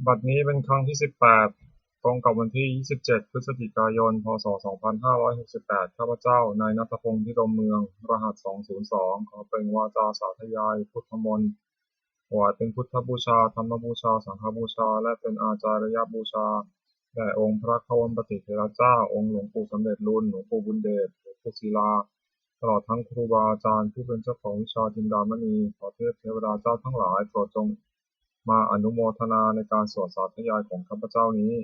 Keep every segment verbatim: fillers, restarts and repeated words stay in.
บัดนี้เป็นครั้งที่ สิบแปด ตรงกับวันที่ ยี่สิบเจ็ด พฤศจิกายน พ.ศ. สองพันห้าร้อยหกสิบแปด ข้าพเจ้า นายณัฐพงษ์ พิรมเมือง รหัส สองศูนย์สอง ขอเปล่งวาจาสาธยายพุทธมนต์ ถวายเป็นพุทธบูชา ธรรมบูชา สังฆบูชา และเป็นอาจาริยบูชา แด่องค์พระควัมปติเถระเจ้า องค์หลวงปู่สำเร็จลุน หลวงปู่บุญเดช หลวงปู่ศิลา ตลอดทั้งครูบาอาจารย์ผู้เป็นเจ้าของวิชาจินดามณี ขอเทพเทวดาเจ้าทั้งหลายโปรดจงมาอนุโมทนาในการสวดสาธยายของข้าพเจ้านี้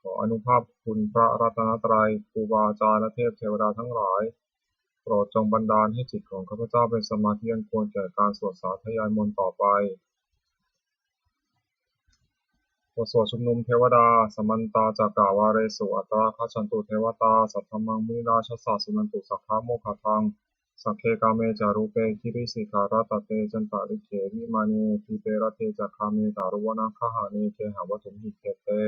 ขออานุภาพคุณพระรัตนตรัย ครูบาอาจารย์และเทพเทวดาทั้งหลาย โปรดจงบันดาลให้จิตของข้าพเจ้าเป็นสมาธิอันควรแก่การสวดสาธยายมนต์ต่อไป บทสวดชุมนุมเทวดา Samantā cakkavāḷesu atrāgacchantu devatā, saddhammaṃ munirājassa suṇantu saggamokkhadaṃ. Sagge kāme ca rūpe girisikharataṭe cantalikkhe vimāne, dīpe raṭṭhe ca gāme taruvanagahane gehavatthumhi khette,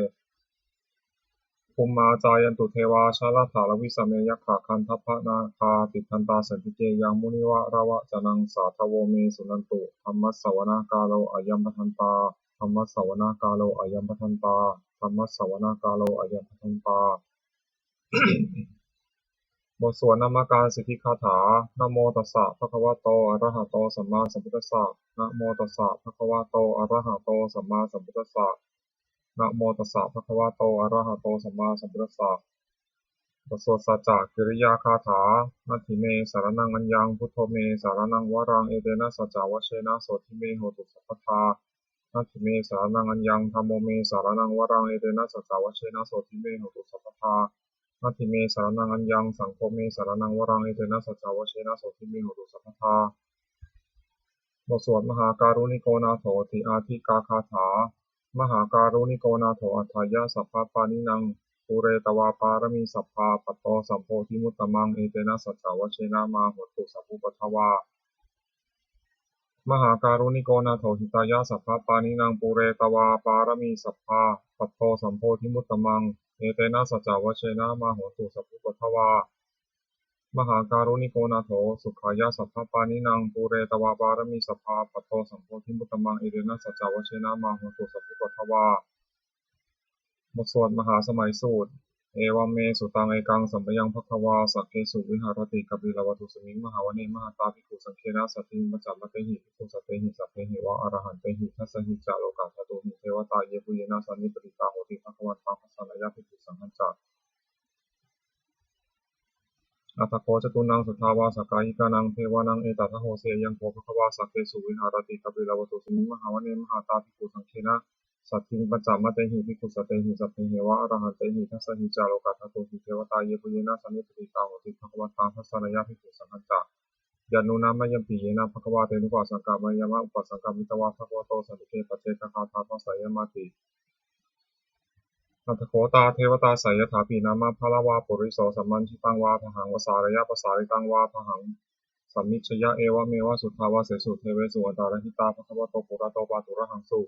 bhummā cāyantu devā jalathalavisame yakkhagandhabbanāgā, tiṭṭhantā santike yaṃ munivaravacanaṃ sādhavo me suṇantu. Dhammassavanakālo ayam bhadantā. Dhammassavanakālo ayam bhadantā. Dhammassavanakālo ayam bhadantā. บทสวดนมการสิทธิคาถา Namo tassa bhagavato arahato sammāsambuddhassa. Namo tassa bhagavato arahato sammāsambuddhassa. Namo tassa bhagavato arahato sammāsambuddhassa. บทสวดสัจจกิริยาคาถา Natthi me saraṇaṃ aññaṃ, buddho me saraṇaṃ varaṃ, etena saccavajjena sotthi me hotu sabbadā. Natthi me saraṇaṃ aññaṃ, dhammo me saraṇaṃ varaṃ, etena saccavajjena sotthi me hotu sabbadā. Natthi me saraṇaṃ aññaṃ, saṅgho me saraṇaṃ varaṃ, etena saccavajjena sotthi me hotu sabbadā. บทสวดมหาการุณิโกนาโถติอาทิกาคาถา Mahākāruṇiko nātho atthāya sabbapāṇinaṃ, pūretvā pāramī sabbā patto sambodhimuttamaṃ, etena saccavajjena mā hontu sabbupaddavā. Mahākāruṇiko nātho hitāya sabbapāṇinaṃ, pūretvā pāramī sabbā patto sambodhimuttamaṃ, etena saccavajjena mā hontu sabbupaddavā. Mahākāruṇiko nātho sukhāya sabbapāṇinaṃ, pūretvā pāramī sabbā patto sambodhimuttamaṃ, etena saccavajjena mā hontu sabbupaddavā. บทสวดมหาสมัยสูตร Evaṃ me sutaṃ. Ekaṃ samayaṃ bhagavā sakkesu viharati kapilavatthusmiṃ mahāvane mahatā bhikkhusaṅghena saddhiṃ pañcamattehi bhikkhusatehi sabbeheva arahantehi. Dasahi ca lokadhātūhi devatā yebhuyyena sannipatitā honti bhagavantaṃ dassanāya bhikkhusaṅghañca. Atha kho catunnaṃ suddhāvāsakāyikānaṃ devānaṃ etadahosi: Ayaṃ kho bhagavā sakkesu viharati kapilavatthusmiṃ mahāvane mahatā bhikkhusaṅghena saddhiṃ pañcamattehi bhikkhusatehi sabbeheva arahantehi. Dasahi ca lokadhātūhi devatā yebhuyyena sannipatitā honti bhagavantaṃ dassanāya bhikkhusaṅghañca. Yannūna mayampi yena bhagavā tenupasaṅkameyyāma, upasaṅkamitvā bhagavato santike paccekagāthā bhāseyyāmāti. Atha kho tā devatā seyyathāpi nāma balavā puriso sammiñjitaṃ vā bāhaṃ pasāreyya, pasāritaṃ vā bāhaṃ sammiñjeyya, evameva suddhāvāsesu devesu antarahitā bhagavato purato pāturahaṃsu.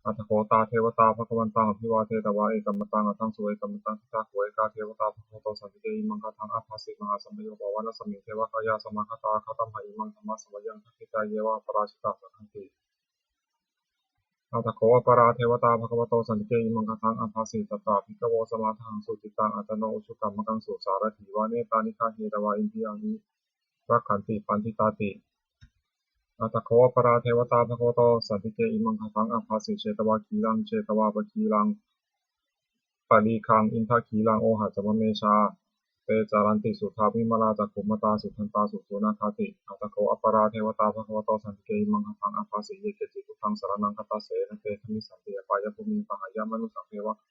Atha kho tā devatā bhagavantaṃ abhivādetvā ekamantaṃ aṭṭhaṃsu. Ekamantaṃ ṭhitā kho ekā devatā bhagavato santike imaṃ gāthaṃ abhāsi: Mahāsamayo pavanasmiṃ, devakāyā samāgatā; āgatamha imaṃ dhammasamayaṃ, dakkhitāyeva aparājitasaṅghanti. Atha kho aparā devatā bhagavato santike imaṃ gāthaṃ abhāsi: Tatra bhikkhavo samādahaṃsu, cittaṃ attano ujukamakaṃsu; sārathīva nettāni gahetvā, indriyāni rakkhanti paṇḍitāti. Atha kho aparā devatā bhagavato santike imaṃ gāthaṃ abhāsi: Chetvā khīlaṃ chetvā pakhīlaṃ, palighaṃ indakhīlaṃ ohaccamanejā, te caranti suddhā vimalā, cakkhumatā sudantā susunāgāti. Atha kho aparā devatā bhagavato santike imaṃ gāthaṃ abhāsi: Ye keci buddhaṃ saraṇaṃ gatāse, na te gamissanti apāyabhūmiṃ; pahāya mānusaṃ deva-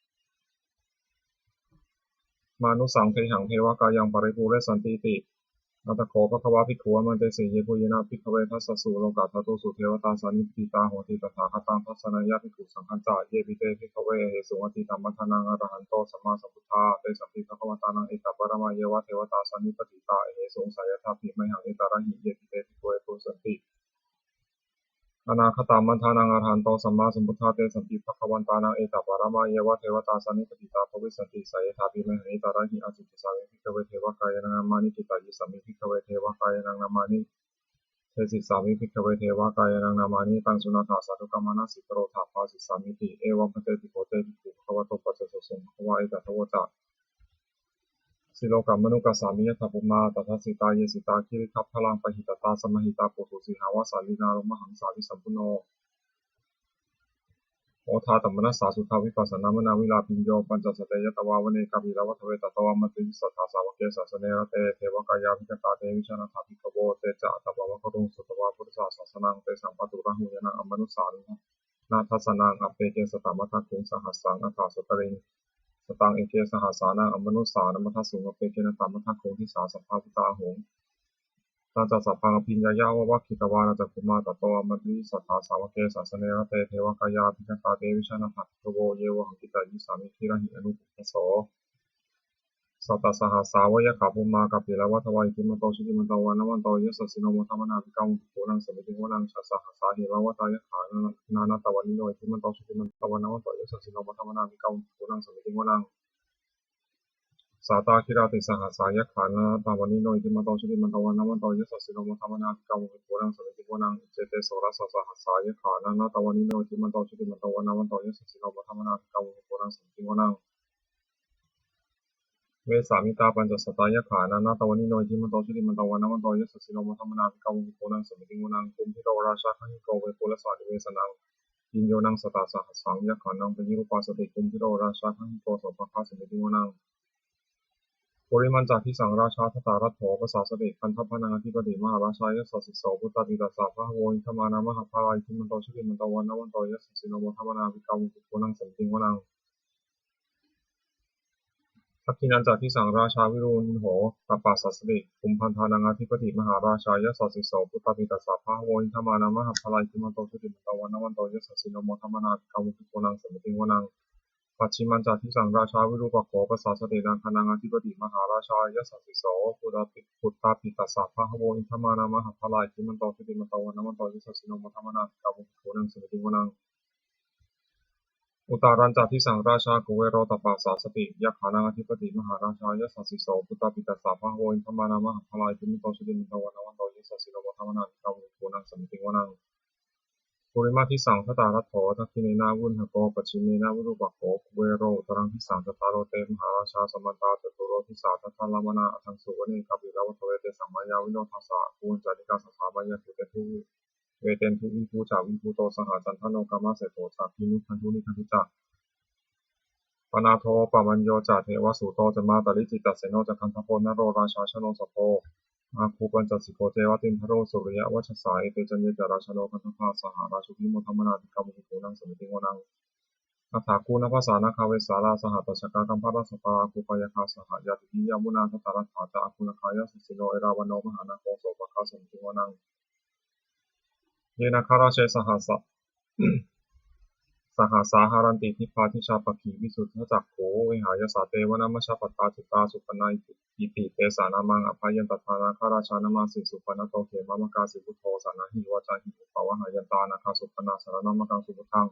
mānusaṃ dehaṃ, devakāyaṃ paripūressantīti. Atha kho bhagavā bhikkhū āmantesi: Yebhuyyena bhikkhave dasasu lokadhātūsu devatā sannipatitā honti tathāgataṃ dassanāya bhikkhusaṅghañca. Yepi te bhikkhave ahesuṃ atītamaddhānaṃ arahanto sammāsambuddhā, tesampi bhagavantānaṃ etaparamāyeva devatā sannipatitā ahesuṃ, seyyathāpi mayhaṃ etarahi. Yepi te bhikkhave bhavissanti anāgatamaddhānaṃ arahanto sammāsambuddhā, tesampi bhagavantānaṃ etaparamāyeva devatā sannipatitā bhavissanti, seyyathāpi mayhaṃ etarahi. Ācikkhissāmi bhikkhave devakāyānaṃ nāmāni. Kittayissāmi bhikkhave devakāyānaṃ nāmāni. desissāmi bhikkhave devakāyānaṃ nāmāni. Taṃ suṇātha sādhukaṃ manasikarotha bhāsissāmīti. Evaṃ bhanteti kho te bhikkhū bhagavato paccassosuṃ. Bhagavā etadavoca: Silokamanukassāmi, yattha bhummā tadassitā; ye sitā girigabbharaṃ, pahitattā samāhitā. Puthū sīhāva sallīnā, lomahaṃsābhisambhuno; odātamanasā suddhā, vippasannamanāvilā. Bhiyyo pañcasate ñatvā, vane kāpilavatthave; tato āmantayi satthā, sāvake sāsane rate. Devakāyā abhikkantā, te vijānātha bhikkhavo; te ca ātappamakaruṃ, sutvā buddhassa sāsanaṃ. Tesampāturahu ñāṇaṃ, amanussāna dassanaṃ; appeke satamaddakkhuṃ, sahassaṃ atha sattariṃ. Sataṃ eke sahassānaṃ, amanussānamaddasuṃ; appekena tamaddakkhuṃ, disā sabbā phuṭā ahuṃ. Tañca sabbaṃ abhiññāya, vavakkhitvāna cakkhumā; tato āmantayi satthā, sāvake sāsane rate. Devakāyā abhikkantā, te vijānātha bhikkhavo; ye vohaṃ kittayissāmi, girāhi anupubbaso. Sattasahassā va yakkhā, bhummā kāpilavatthavā; iddhimanto jutimanto, vaṇṇavanto yasassino; modamānā abhikkāmuṃ, bhikkhūnaṃ samitiṃ vanaṃ. Chasahassā hemavatā, yakkhā nānattavaṇṇino; iddhimanto jutimanto, vaṇṇavanto yasassino; modamānā abhikkāmuṃ, bhikkhūnaṃ samitiṃ vanaṃ. Sātāgirā tisahassā, yakkhā nānattavaṇṇino; iddhimanto jutimanto, vaṇṇavanto yasassino; modamānā abhikkāmuṃ, bhikkhūnaṃ samitiṃ vanaṃ. Iccete soḷasasahassā, yakkhā nānattavaṇṇino; iddhimanto jutimanto, vaṇṇavanto yasassino; modamānā abhikkāmuṃ, bhikkhūnaṃ samitiṃ vanaṃ. Vessāmittā pañcasatā, yakkhā nānattavaṇṇino; iddhimanto jutimanto, vaṇṇavanto yasassino; modamānā abhikkāmuṃ, bhikkhūnaṃ samitiṃ vanaṃ. Kumbhīro rājagahiko, vepullassa nivesanaṃ; bhiyyo naṃ satasahassaṃ, yakkhānaṃ payirupāsati; kumbhīro rājagahiko, sopāga samitiṃ vanaṃ. Purimañca disaṃ rājā, dhataraṭṭho pasāsati; gandhabbānaṃ ādhipati, mahārājā yasassi so. Puttāpi tassa bahavo, indanāmā mahabbalā; iddhimanto jutimanto, vaṇṇavanto yasassino; modamānā abhikkāmuṃ, bhikkhūnaṃ samitiṃ vanaṃ. Dakkhiṇañca disaṃ rājā, virūḷho tappasāsati; kumbhaṇḍānaṃ ādhipati, mahārājā yasassi so. Puttāpi tassa bahavo, indanāmā mahabbalā; iddhimanto jutimanto, vaṇṇavanto yasassino; modamānā abhikkāmuṃ, bhikkhūnaṃ samitiṃ vanaṃ. Pacchimañca disaṃ rājā, virūpakkho pasāsati; nāgānaṃ ādhipati, mahārājā yasassi so. Puttāpi, puttāpi tassa bahavo, indanāmā mahabbalā; iddhimanto jutimanto, vaṇṇavanto yasassino; modamānā abhikkāmuṃ, bhikkhūnaṃ samitiṃ vanaṃ. Uttarañca disaṃ rājā, kuvero tappasāsati; yakkhānaṃ ādhipati, mahārājā yasassi so. Puttāpi tassa bahavo, indanāmā mahabbalā; iddhimanto jutimanto, vaṇṇavanto yasassino; modamānā abhikkāmuṃ, bhikkhūnaṃ samitiṃ vanaṃ. Purimaṃ disaṃ dhataraṭṭho, dakkhiṇena virūḷhako; pacchimena virūpakkho, kuvero uttaraṃ disaṃ. Cattāro te mahārājā, samantā caturo disā; daddallamānā aṭṭhaṃsu, vane kāpilavatthave. Tesaṃ māyāvino dāsā, āgū vañcanikā saṭhā; māyā kuṭeṇḍu veṭeṇḍu, viṭū ca viṭuṭo saha; candano kāmaseṭṭho ca, kinnughaṇḍu nighaṇḍu ca. Panādo opamañño ca, devasūto ca mātali; cittaseno ca gandhabbo, naḷorājā janosabho; āgū pañcasikho ceva, timbarū suriyavacchasā. Ete caññe ca rājāno, gandhabbā saha rājubhi; modamānā abhikkāmuṃ, bhikkhūnaṃ samitiṃ vanaṃ. Athāgū nābhasā nāgā, vesālā sahatacchakā; kambalassatarā āgū, pāyāgā saha ñātibhi; yāmunā dhataraṭṭhā ca, āgū nāgā yasassino; erāvaṇo mahānāgo, sopāga samitiṃ vanaṃ. Ye nāgarāje sahasa, sahassā haranti, dibbā dijā pakkhi visuddhacakkhū; vehāyasā te vanamajjhapattā, citrā supaṇṇā iti, iti tesa nāmaṃ. Abhayantadā nāgarājānamāsi, supaṇṇato khemamakāsi buddho; saṇhāhi vācāhi upavhayantā, nāgā supaṇṇā saraṇamakaṃsu buddhaṃ.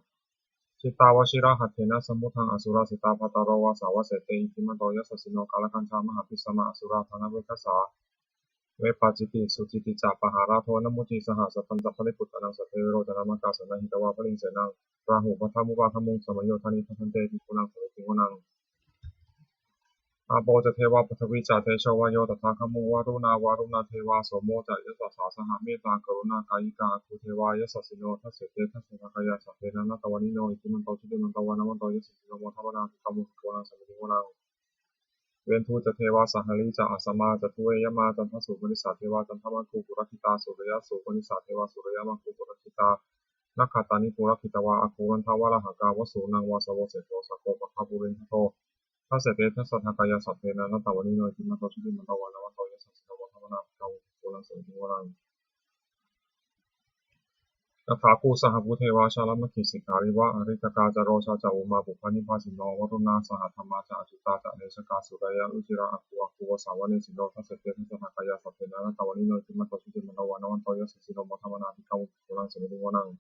Jitā vajirahatthena, samuddaṃ asurā sitā; bhātaro vāsavassete, iddhimanto yasassino; kālakañjā mahābhismā, asurā dānaveghasā; vepacitti sucitti ca, pahārādo namucī saha. Satañca baliputtānaṃ, sabbe verocanāmakā; sannayhitvā baliṃ senaṃ, rāhubhaddamupāgamuṃ; samayodāni bhaddante, bhikkhūnaṃ samitiṃ vanaṃ. Āpo ca devā paṭhavī ca, tejo vāyo tadāgamuṃ; varuṇā vāruṇā devā, somo ca yasasā saha. Mettākaruṇākāyikā, āgū devā yasassino; dasete dasadhā kāyā, sabbe nānattavaṇṇino; iddhimanto jutimanto, vaṇṇavanto yasassino; modamānā abhikkāmuṃ, bhikkhūnaṃ samitiṃ vanaṃ. Veṇḍū ca devā sahalī ca, asamā ca duve yamā; candassūpanisā devā, candamāgū purakkhitā; suriyassūpanisā devā, suriyamāgū purakkhitā. Nakkhattāni purakkhitvā, āgū nandavalāhakā; vasūnaṃ vāsavo seṭṭho, sāgo pāga purindado. Dasete dasadhā kāyā, sabbe nānattavaṇṇino; iddhimanto jutimanto, vaṇṇavanto yasassino; modamānā abhikkāmuṃ, bhikkhūnaṃ samitiṃ vanaṃ. Athāgū sahabhū devā, jalamaggisikhāriva; ariṭṭhakā ca rojā ca, ummāpupphanibhāsino. Varuṇā sahadhammā ca, accutā ca anejakā; sūleyyarucirā āgū, āgū vāsavanesino. Dasete dasadhā kāyā, sabbe nānattavaṇṇino; iddhimanto jutimanto, vaṇṇavanto yasassino; modamānā abhikkāmuṃ, bhikkhūnaṃ samitiṃ vanaṃ.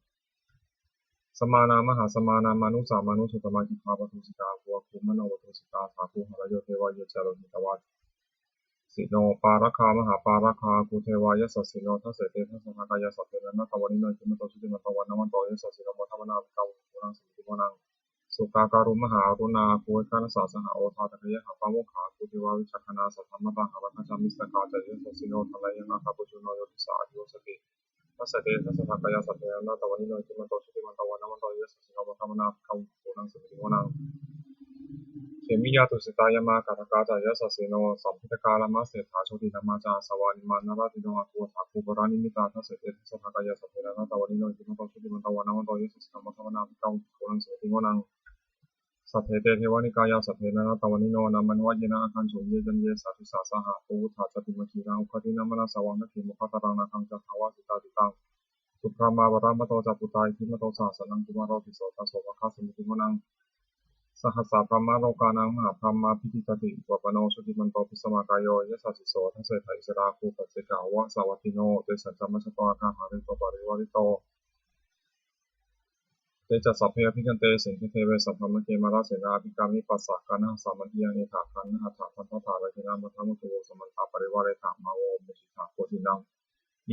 Samānā mahāsamānā, mānusā mānusuttamā; khiḍḍāpadūsikā āgū, āgū manopadūsikā. Athāgū harayo devā, ye ca lohitavāsino; sino pāragā mahāpāragā āgū devā yasassino. Dasete dasadhā kāyā sabbe nānattavaṇṇino iddhimanto jutimanto vaṇṇavanto yasassino modamānā abhikkāmuṃ bhikkhūnaṃ samitiṃ vanaṃ. Sukkā karumhā aruṇā āgū veghanasā saha odātagayhā pāmokkhā āgū devā vicakkhaṇā sadāmattā hāragajā missakā ca yasassino thanayaṃ āgā pajjunno yo disā abhivassati. Dasete dasadhā kāyā sabbe nānattavaṇṇino iddhimanto jutimanto vaṇṇavanto yasassino modamānā abhikkāmuṃ bhikkhūnaṃ samitiṃ vanaṃ. Khemiyā tusitā yāmā kaṭṭhakā ca yasassino lambitakā lāmaseṭṭhā jotināmā ca āsavā nimmānaratino āgū athāgū paranimmitā. Dasete dasadhā kāyā sabbe nānattavaṇṇino iddhimanto jutimanto vaṇṇavanto yasassino modamānā abhikkāmuṃ bhikkhūnaṃ samitiṃ vanaṃ. Sabbe te devanikāyā sabbe nānattavaṇṇino nāmanvayena āgañchuṃ ye caññe sadisā saha. Pavutthajātimakkhīlaṃ oghatiṇṇamanāsavaṃ dakkhemoghataraṃ nāgaṃ candaṃva siddhātītaṃ subrahmā paramatto ca puttā iddhimato saha sanaṅkumāro tisso ca sopāga samitiṃ vanaṃ. Sahassabrahmalokānaṃ mahābrahmābhitiṭṭhati upapanno jutimanto bhismākāyo yasassi so. Dasettha issarā āgū paccekavasavattino tesañca majjhato āga hārito parivārito. Te ca sabbe abhikkante sinde deve sabrahmake mārasenā abhikkāmi passa kaṇhassa mandiyaṃ etha gaṇhatha bandhatha rāgena bandhamatthu vo samantā parivāretha mā vo muñcittha koci naṃ.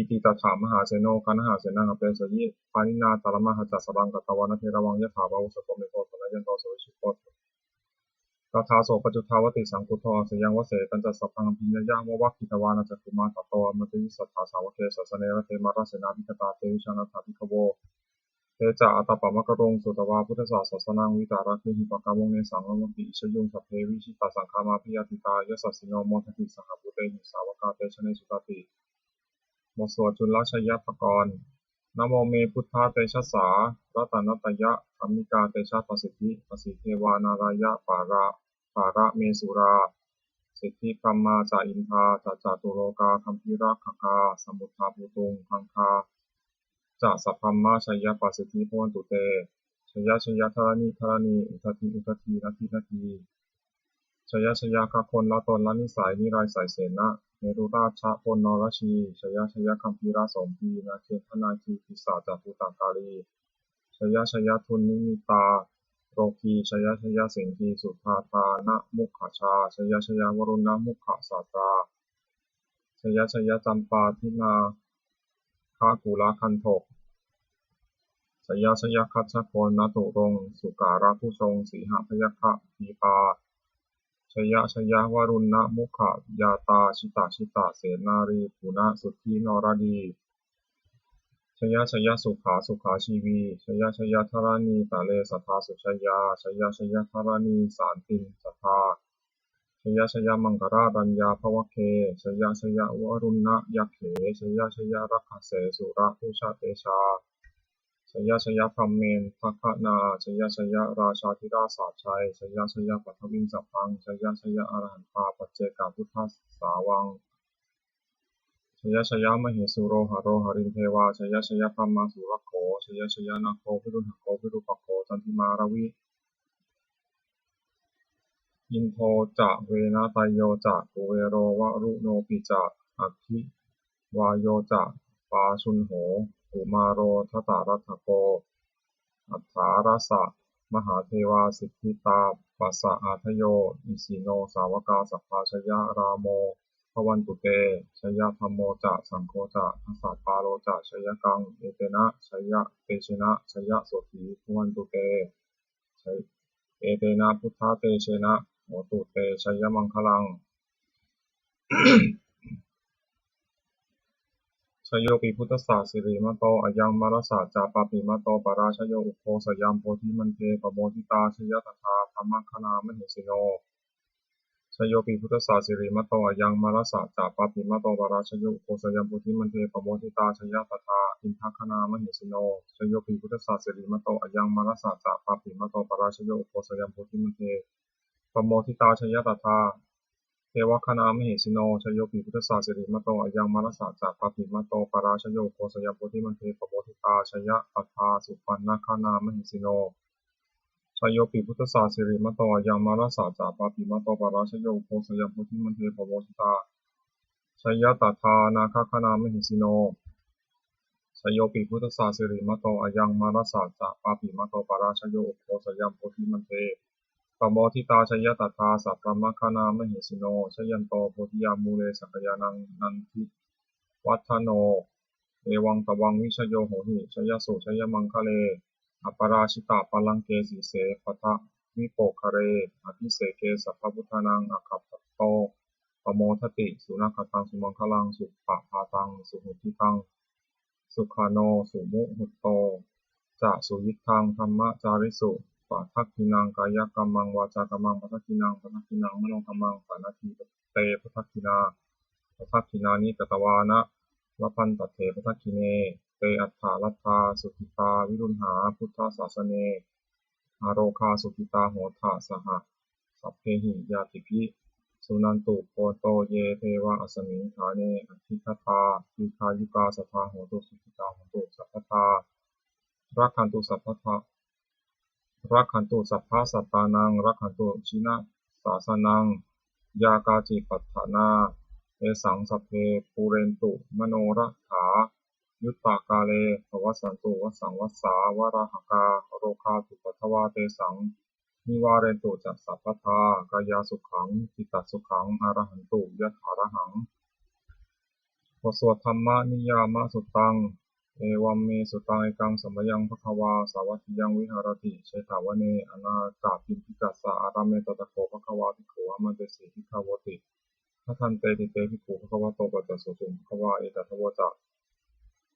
Iti tattha mahāseno kaṇhasenaṃ apesayi pāṇinā talamāhacca saraṃ katvāna bheravaṃ yathā pāvussako megho thanayanto savijjuko tadā so paccudāvatti saṅkuddho asayaṃvase. Tañca sabbaṃ abhiññāya vavakkhitvāna cakkhumā tato āmantayi satthā sāvake sāsane rate mārasenā abhikkantā te vijānātha bhikkhavo. Te ca ātappamakaruṃ sutvā buddhassa sāsanaṃ vītarāgehi pakkāmuṃ nesaṃ lomampi iñjayuṃ. Sabbe vijitasaṅgāmā bhayātītā yasassino modanti saha bhūtehi sāvakā te janesutāti. บทสวดจุลชัยปกรณ์ Namo me buddhatejasā ratanattayadhammikā tejapasiddhi pasīdevā nārāyapāra paramesurā siddhibrahmā ca indā ca catulokā gambhīrakkhakā samuddā bhūtuṃ gaṅgā ca sabrahmajayapasiddhi bhavantu te. Jaya jaya dharaṇi dharaṇī udadhi udadhī ladhi ladhī. Jaya jaya gagonlatonlanisai niraisaisenna merurājabala narajī. Jaya jaya gambhīrasombhī nāgendanāgī pisācabhūtakālī. Jaya jaya dunnimittarogī. Jaya jaya siṅgīsudādānamukhajā. Jaya jaya varuṇṇamukhasātrā. Jaya jaya campādima gakulagandhok. Jaya jaya gajjagonaturaṅ sukarabhujaṅ sīhabyagghadīpā. Jaya jaya varuṇṇamukhayātrā jita jita senārī punasuddhi naradī. Jaya jaya sukhā sukhā jīvī. Jaya jaya dharaṇītale sadā sujayā. Jaya jaya dharaṇī santin sadā. Jaya jaya maṅkararaññā bhavagge. Jaya jaya varuṇṇayakkhe. Jaya jaya rakkhase surabhujatejā. Jaya jaya brahmmendagaṇā. Jaya jaya rājādhirājasājjai. Jaya jaya paṭhaviṃ sabbaṃ. Jaya jaya arahantā paccekabuddhasāvaṃ. Jaya jaya mahesuro haro harindevā. Jaya jaya brahmā surakkho. Jaya jaya nāgo viruḷhako virūpakkho candimā ravi. Indo ca venateyyo ca kuvero varuṇopi ca aggi vāyo ca pājuṇho kumāro dhataraṭṭhako aṭṭhārasa mahādevā siddhitāpasa-ādayo isino sāvakā sabbā jayarāmo bhavantu te. Jayadhammo ca saṅgho ca dasapālo ca jayakaṃ etena jayatejena jayasotthī bhavantu te. Jay- etena buddhatejena hotu te jayamaṅgalaṃ. Jayopi buddhassa sirīmato ayaṃ mārassa ca pāpimato parājayo ugghosayaṃ bodhimaṇḍe pamoditā jaya tadā brahmagaṇā mahesino. Jayopi buddhassa sirīmato ayaṃ mārassa ca pāpimato parājayo ugghosayaṃ bodhimaṇḍe pamoditā jaya tadā indagaṇā mahesino. Jayopi buddhassa sirīmato ayaṃ mārassa ca pāpimato parājayo ugghosayaṃ bodhimaṇḍe pamoditā jaya tadā devagaṇā mahesino. Jayopi buddhassa sirīmato ayaṃ mārassa ca pāpimato parājayo ugghosayaṃ bodhimaṇḍe pamoditā jaya tadā supaṇṇagaṇā mahesino. Jayopi buddhassa sirīmato ayaṃ mārassa ca pāpimato parājayo ugghosayaṃ bodhimaṇḍe pamoditā jaya tadā nāgagaṇā mahesino. Jayopi buddhassa sirīmato ayaṃ mārassa ca pāpimato parājayo ugghosayaṃ bodhimaṇḍe Pamoditā ca yathā tadassā brahmagaṇā mahesino, jayanto bodhiyā mūle sakyānaṃ nandivaḍḍhano, evaṃ tvaṃ vijayo hohi jayassu jayamaṅgale, aparājitapallaṅke sīse paṭhavipokkhare, abhiseke sabbabuddhānaṃ aggappatto pamodati. Sunakkhattaṃ sumaṅgalaṃ supabhātaṃ suhuṭṭhitaṃ, sukhaṇo sumuhutto ca suyiṭṭhaṃ brahmacārisu, padakkhiṇaṃ kāyakammaṃ vācākammaṃ padakkhiṇaṃ, padakkhiṇaṃ manokammaṃ paṇidhī te padakkhiṇā, padakkhiṇāni katvāna labhantatthe padakkhiṇe. Te atthaladdhā sukhitā viruḷhā buddhasāsane, arogā sukhitā hotha saha sabbehi ñātibhi. Suṇantu bhonto ye devā asmiṃ ṭhāne adhigatā, dīghāyukā sadā hontu, sukhitā hontu sabbadā. Rakkhantu sabbadā, rakkhantu sabbasattānaṃ, rakkhantu jinasāsanaṃ. Yā kāci patthanā tesaṃ sabbe pūrentu manorathā, yuttakāle pavassantu vassaṃ vassā valāhakā, rogā cupaddavā tesaṃ nivārentu ca sabbadā, kāyāsukhaṃ cittasukhaṃ arahantu yathārahaṃ. บทสวด Dhammaniyāmasuttaṃ. Evaṃ me sutaṃ. Ekaṃ samayaṃ bhagavā sāvatthiyaṃ viharati jetavane anāthapiṇḍikassa ārāme. Tatra kho bhagavā bhikkhū āmantesi bhikkhavoti. Bhadanteti te bhikkhū bhagavato paccassosuṃ. Bhagavā etadavoca.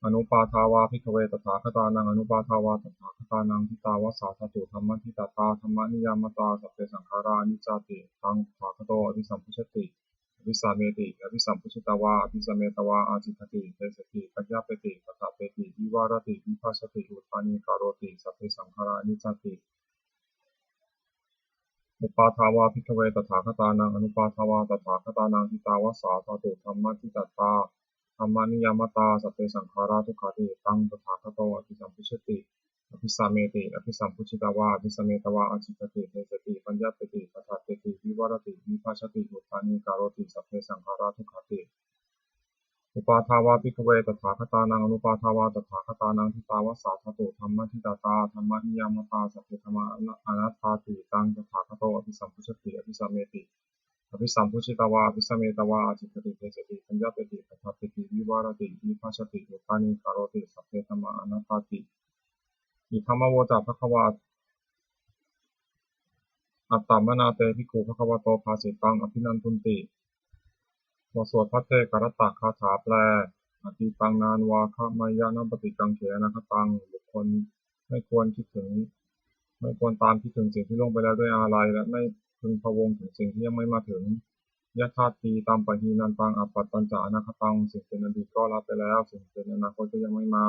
Anuppādā vā bhikkhave tathāgatānaṃ anuppādā vā tathāgatānaṃ ṭhitāva sā dhātu dhammaṭṭhitatā dhammaniyāmatā sabbe saṅkhārā aniccāti. Taṃ tathāgato abhisambujjhati abhisambujjhati abhisambujjhitvā abhisametvā ācikkhati deseti paññapeti paṭṭhapeti vivarati vibhajati uttānīkaroti sabbe saṅkhārā aniccāti. Uppādā vā bhikkhave tathāgatānaṃ anuppādā vā tathāgatānaṃ ṭhitāva sā dhātu dhammaṭṭhitatā dhammaniyāmatā sabbe saṅkhārā dukkhāti. Taṃ tathāgato abhisambujjhati abhisameti abhisambujjhitvā abhisametvā ācikkhati deseti paññapeti paṭṭhapeti vivarati vibhajati uttānīkaroti sabbe saṅkhārā dukkhāti. Uppādā vā bhikkhave tathāgatānaṃ anuppādā vā tathāgatānaṃ ṭhitāva sā dhātu dhammaṭṭhitatā dhammaniyāmatā sabbe dhammā anattāti. Taṃ tathāgato abhisambujjhati abhisameti abhisambujjhitvā abhisametvā ācikkhati deseti paññapeti paṭṭhapeti vivarati vibhajati uttānīkaroti sabbe dhammā anattāti. Idamavoca bhagavā. Attamanā te bhikkhū bhagavato bhāsitaṃ abhinandunti. บทสวดภัทเทกรัตตคาถาแปล Atītaṃ nānvāgameyya nappaṭikaṅkhe anāgataṃ. บุคคลไม่ควรคิดถึง ไม่ควรตามคิดถึงสิ่งที่ล่วงไปแล้วด้วยอาลัย และไม่พึงพะวงถึงสิ่งที่ยังไม่มาถึง Yadatītampahīnantaṃ appattañca anāgataṃ. สิ่งเป็นอดีตก็ละไปแล้ว สิ่งเป็นอนาคตก็ยังไม่มา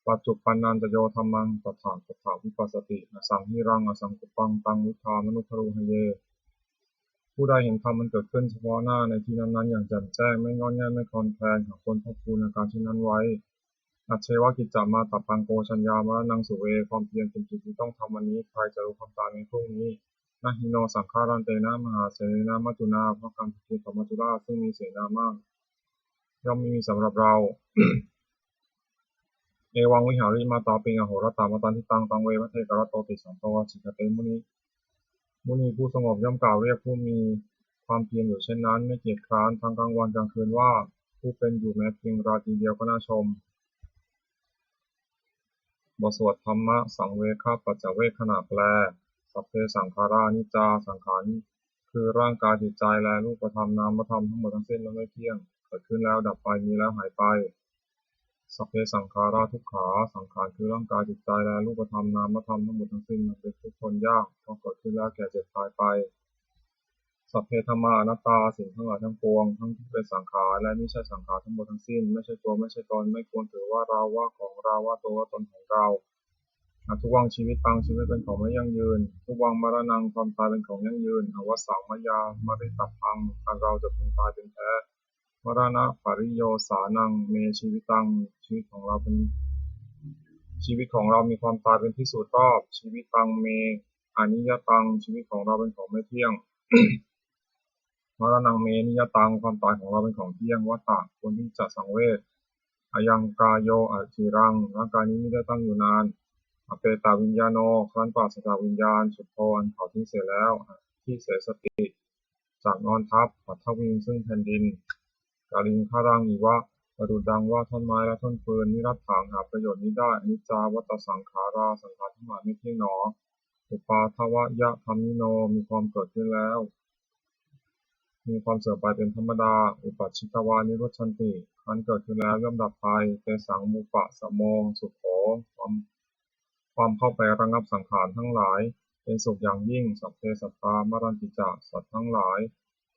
Paccuppannañca yo dhammaṃ tattha tattha vipassati, asaṃhīraṃ asaṅkuppaṃ taṃ viddhā manubrūhaye. ผู้ใดเห็นธรรมมันเกิดขึ้นเฉพาะหน้าในที่นั้นๆ อย่างแจ่มแจ้ง ไม่ง่อนแง่น ไม่คลอนแคลน หากคนพอกพูนอาการเช่นนั้นไว้ Ajjeva kiccamātappaṃ ko jaññā maraṇaṃ suve. ความเพียรเป็นกิจที่ต้องทำวันนี้ ใครจะรู้ความตายในพรุ่งนี้ Na hi no saṅgarantena mahāsenena maccunā. เพราะการผัดเพี้ยนของมัจจุราชซึ่งมีเสนามาก ย่อมไม่มีสำหรับเรา Evaṃ vihārimātāpiṃ ahorattamatanditaṃ, taṃ ve bhaddekarattoti santo ācikkhate muni. มุนีผู้สงบย่อมกล่าวเรียกผู้มีความเพียรอยู่เช่นนั้น ไม่เกียจคร้านทั้งกลางวันกลางคืนว่า ผู้เป็นอยู่แม้เพียงราตรีเดียวก็น่าชม บทสวดธรรมสังเวคปัจจเวกขณะแปล Sabbe saṅkhārā aniccā. สังขารคือร่างกายจิตใจและรูปธรรมนามธรรมทั้งหมดทั้งสิ้นล้วนไม่เที่ยง เกิดขึ้นแล้วดับไป มีแล้วหายไป Sabbe saṅkhārā dukkhā. สังขารคือร่างกายจิตใจและรูปธรรมนามธรรมทั้งหมดทั้งสิ้นมันเป็นทุกข์ทนยาก เพราะเกิดขึ้นแล้วแก่เจ็บตายไป Sabbe dhammā anattā. สิ่งทั้งหลายทั้งปวง ทั้งที่เป็นสังขารและมิใช่สังขารทั้งหมดทั้งสิ้น ไม่ใช่ตัวไม่ใช่ตน ไม่ควรถือว่าเราว่าของเราว่าตัวว่าตนของเรา Addhuvaṃ jīvitaṃ. ชีวิตเป็นของไม่ยั่งยืน Dhuvaṃ maraṇaṃ. ความตายเป็นของยั่งยืน Avassaṃ mayā maritabbaṃ. อันเราจะพึงตายเป็นแท้ Maraṇapariyosānaṃ me jīvitaṃ. ชีวิตของเราเป็น ชีวิตของเรามีความตายเป็นที่สุดรอบ Jīvitaṃ me aniyataṃ. ชีวิตของเราเป็นของไม่เที่ยง Maraṇaṃ me niyataṃ. ความตายของเราเป็นของเที่ยง Vata. ควรที่จะสังเวช Ayaṃ kāyo aciraṃ. ร่างกายนี้ไม่ได้ตั้งอยู่นาน apetaviññāṇo ครั้นปราศจากวิญญาณ chuḍḍho อันเผาทิ้งเสียแล้ว adhisessati จักนอนทับ paṭhaviṃ ซึ่งแผ่นดิน kaliṅgaraṃ iva ประดุจดังว่าท่อนไม้และท่อนฟืน niratthaṃ หาประโยชน์มิได้ aniccā vata saṅkhārā สังขารทั้งหลายไม่เที่ยงหนอ uppādavayadhammino มีความเกิดขึ้นแล้ว มีความเสื่อมไปเป็นธรรมดา uppajjitvā nirujjhanti ครั้นเกิดขึ้นแล้วย่อมดับไป tesaṃ vūpasamo sukho ความความเข้าไประงับสังขารทั้งหลาย เป็นสุขอย่างยิ่ง sabbe sattā maranti ca สัตว์ทั้งหลาย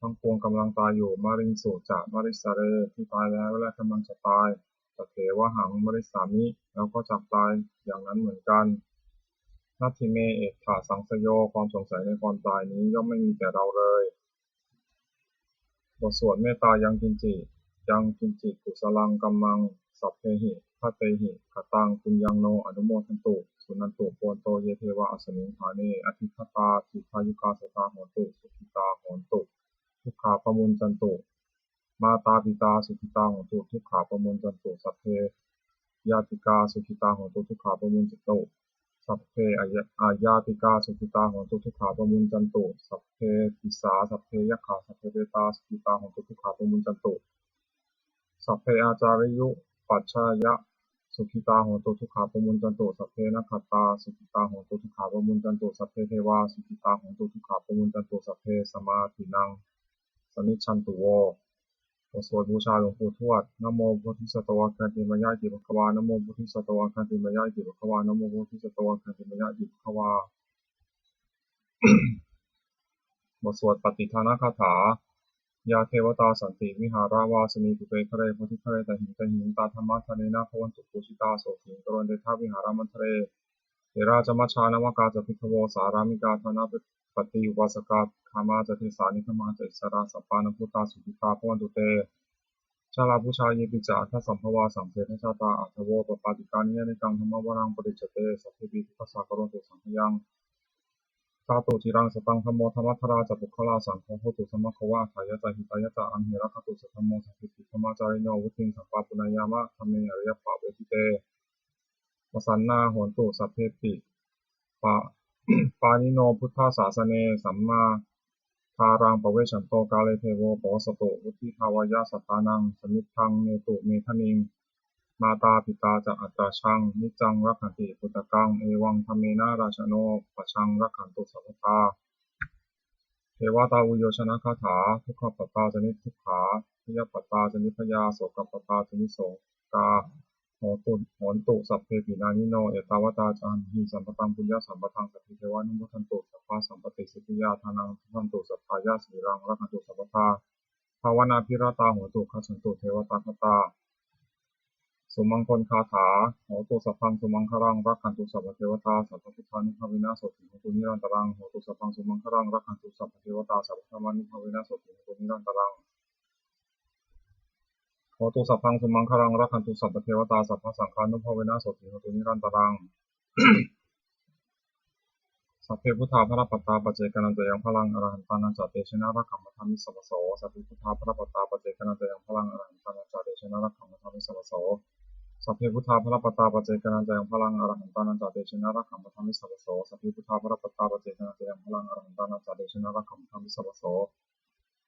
ทั้งปวงกำลังตายอยู่ mariṃsu ca marissare ที่ตายแล้วและกำลังจะตาย tathevāhaṃ marissāmi แล้วก็จักตายอย่างนั้นเหมือนกัน natthi me ettha saṃsayo ความสงสัยในความตายนี้ย่อมไม่มีแก่เราเลย บทสวดเมตตา yaṅkiñci yaṅkiñci kusalaṃ kammaṃ sabbehi katehi kataṃ puññaṃ no anumodantu suṇantu bhonto ye devā asmiṃ ṭhāne adhigatā dīghāyukā sadā hontu sukhitā hontu dukkhā pamuñcantu mātāpitā sukhitā hontu dukkhā pamuñcantu sabbe ñātikā sukhitā hontu dukkhā pamuñcantu sabbe aya- aññātikā sukhitā hontu dukkhā pamuñcantu sabbe pisā sabbe yakkhā sabbe petā sukhitā hontu dukkhā pamuñcantu sabbe ācariyupajjhāyā sukhitā hontu dukkhā pamuñcantu sabbe nakkhattā sukhitā hontu dukkhā pamuñcantu sabbe devā sukhitā hontu dukkhā pamuñcantu sabbe sampattīnaṃ samijjhantu vo บทสวดบูชาหลวงปู่ทวด namo bodhisatto āgantimāya iti bhagavā namo bodhisatto āgantimāya iti bhagavā namo bodhisatto āgantimāya iti bhagavā บทสวดปัตติทานคาถา yā devatā santi vihāravāsinī thūpe ghare bodhighare tahiṃ tahiṃ tā dhammadānena bhavantu pūjitā sotthiṃ karontedha vihāramaṇḍale therā ca majjhā navakā ca bhikkhavo sārāmikā dānapatī upāsakā gāmā ca desā nigamā ca issarā sappāṇabhūtā sukhitā bhavantu te jalābujā yepi ca aṇḍasambhavā saṃsedajātā athavopapātikā niyyānikaṃ dhammavaraṃ paṭicca te sabbepi dukkhassa karontu saṅkhayaṃ ṭhātu ciraṃ sataṃ dhammo dhammaddharā ca puggalā saṅgho hotu samaggo va atthāya ca hitāya ca amhe rakkhatu saddhammo sabbepi dhammacārino vuḍḍhiṃ sampāpuṇeyyāma dhamme ariyappavedite pasannā hontu sabbepi pa- pāṇino buddhasāsane sammā dhāraṃ pavecchanto kāle devo pavassatu vuḍḍhibhāvāya sattānaṃ samiddhaṃ netu medaniṃ mātā pitā ca atrajaṃ niccaṃ rakkhanti puttakaṃ evaṃ dhammena rājāno pajaṃ rakkhantu sabbadā devatāuyyojanagāthā dukkhappattā ca niddukkhā bhayappattā ca nibbhayā sokappattā ca nissokā hontu hontu sabbepi pāṇino ettāvatā ca amhehi sambhataṃ puññasampadaṃ sabbe devānumodantu sabbasampattisiddhiyā dānaṃ dadantu saddhāya sīlaṃ rakkhantu sabbadā bhāvanābhiratā hontu gacchantu devatāgatā sumaṅgalagāthā hotu sabbaṃ sumaṅgalaṃ rakkhantu sabbadevatā sabbabuddhānubhāvena sotthī hontu nirantaraṃ hotu sabbaṃ sumaṅgalaṃ rakkhantu sabbadevatā sabbadhammānubhāvena sotthī hontu nirantaraṃ hotu sabbaṃ sumaṅgalaṃ rakkhantu sabbadevatā sabbasaṅghānubhāvena sotthī hontu nirantaraṃ sabbe buddhā balappattā paccekānañca yaṃ balaṃ arahantānañca tejena rakkhaṃ bandhāmi sabbaso sabbe buddhā balappattā paccekānañca yaṃ balaṃ arahantānañca tejena rakkhaṃ bandhāmi sabbaso sabbe buddhā balappattā paccekānañca yaṃ balaṃ arahantānañca tejena rakkhaṃ bandhāmi sabbaso sabbe buddhā balappattā paccekānañca yaṃ balaṃ arahantānañca tejena rakkhaṃ bandhāmi sabbaso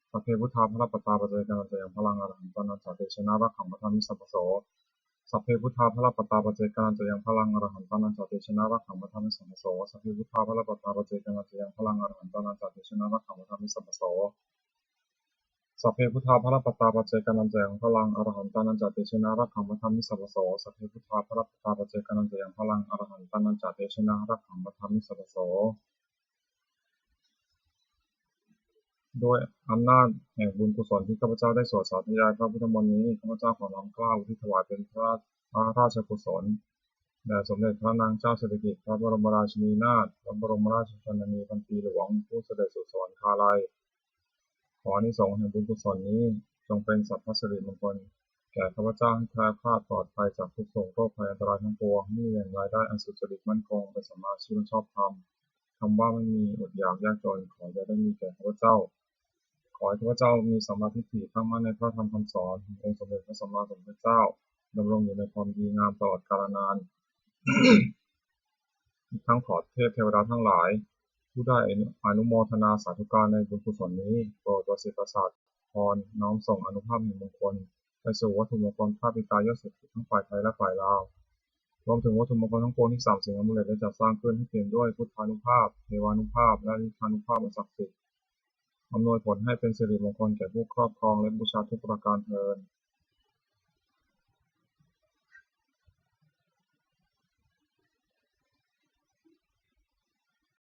sabbe buddhā balappattā paccekānañca yaṃ balaṃ arahantānañca tejena rakkhaṃ bandhāmi sabbaso sabbe buddhā balappattā paccekānañca yaṃ balaṃ arahantānañca tejena rakkhaṃ bandhāmi sabbaso sabbe buddhā balappattā paccekānañca yaṃ balaṃ arahantānañca tejena rakkhaṃ bandhāmi sabbaso sabbe buddhā balappattā paccekānañca yaṃ balaṃ arahantānañca tejena rakkhaṃ bandhāmi sabbaso sabbe buddhā balappattā paccekānañca yaṃ balaṃ arahantānañca tejena rakkhaṃ bandhāmi sabbaso ด้วยอำนาจแห่งบุญกุศลที่ข้าพเจ้าได้สวดสาธยายพระพุทธมนต์นี้ ข้าพเจ้าขอน้อมเกล้าอุทิศถวายเป็นพระพระราชกุศลแด่สมเด็จพระนางเจ้าสิริกิติ์ พระบรมราชินีนาถ พระบรมราชชนนีพันปีหลวง ผู้เสด็จสู่สวรรคาลัย ขออานิสงส์แห่งบุญกุศลนี้จงเป็นสัพพสิริมงคลแก่ข้าพเจ้า ให้แคล้วคลาดปลอดภัยจากทุกข์โศกโรคภัยอันตรายทั้งปวง ให้มีแหล่งรายได้อันสุจริตมั่นคง เป็นสัมมาอาชีพอันชอบธรรม คำว่าไม่มี อดอยากยากจน ขออย่าได้มีแก่ข้าพเจ้า ขอให้ข้าพเจ้ามีสัมมาทิฏฐิ ตั้งมั่นในพระธรรมคำสอนขององค์สมเด็จพระสัมมาสัมพุทธเจ้า ดำรงอยู่ในความดีงามตลอดกาลนาน อีกทั้งขอเทพเทวดาทั้งหลาย ผู้ได้อนุโมทนาสาธุการในบุญกุศลนี้ โปรดประสิทธิ์ประสาทพร น้อมส่งอานุภาพแห่งมงคล ไปสู่วัตถุมงคลพระปิดตายอดเศรษฐีทั้งฝ่ายไทยและฝ่ายลาว รวมถึงวัตถุมงคลทั้งปวงที่สามสิงห์อมูเลตได้จัดสร้างขึ้น ให้เปี่ยมด้วยพุทธานุภาพ เทวานุภาพ และฤทธานุภาพอันศักดิ์สิทธิ์ อำนวยผลให้เป็นสิริมงคลแก่ผู้ครอบครองและบูชาทุกประการเทอญ